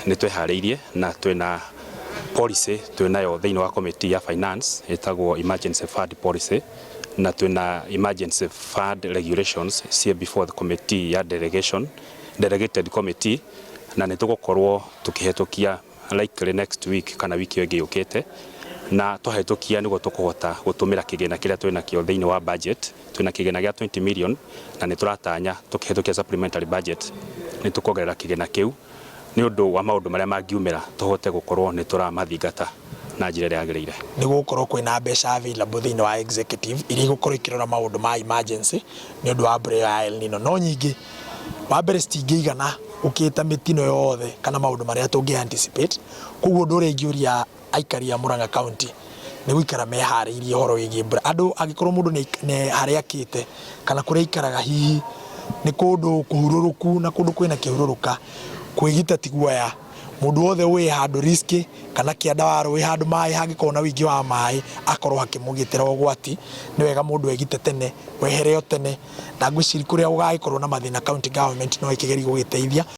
Nĩ tweharĩirie na twĩna policy twĩnayo thĩinĩ wa committee ya finance ĩtagwo emergency fund policy, na twĩna emergency fund regulations ciĩ before the committee ya delegation, delegated committee, na nĩ tũgũkorwo tũkĩhetũkia likely next week kana wiki ĩyo ĩngĩ yũkĩte. Na twahĩtũkia, nĩguo tũkũhota gũtũmĩra kĩgĩna kĩrĩa twĩnakĩo thĩinĩ wa budget. Twĩna kĩgĩna gĩa 20 million, na nĩ tũratanya tũkĩhĩtũkia supplementary budget nĩ tũkuongerera kĩgĩna kĩu nĩ ũndũ wa maũndũ marĩa mangiumĩra, tũhote gũkorwo nĩ tũramathingata na njĩra ĩrĩa yagĩrĩire. Nĩ gũgũkorwo kwĩna mbeca available thĩinĩ wa executive iria igũkorwo ikĩrora maũndũ ma emergency nĩ ũndũ wa mbura ĩyo ya El Nino. No nyingĩ, wa mbere, citingĩigana gũkĩta mĩtino yothe kana maũndũ marĩa tũngĩ anticipate. Koguo ũndũ ũrĩa ingĩũria aikari a Murang'a County nĩ gũikara meharĩirie ũhoro wĩgiĩ mbura. Andũ, angĩkorwo mũndũ nĩ harĩa akĩte kana kũrĩa aikaraga hihi nĩ kũndũ kũhurũrũku na kũndũ kwĩna kĩhurũrũka, kwĩgita ti guoya. Mũndũ wothe wĩ handũ risky kana kĩanda wa rũĩ, handũ maĩ hangĩkorwo na ũingĩ wa maĩ, akorwo hakĩmũgitĩra ũgwati, nĩ wega mũndũ egite tene, wehere o tene. Na ngwĩciria kũrĩa gũgagĩkorwo na mathĩna, county government no ĩkĩgerie gũgĩteithia.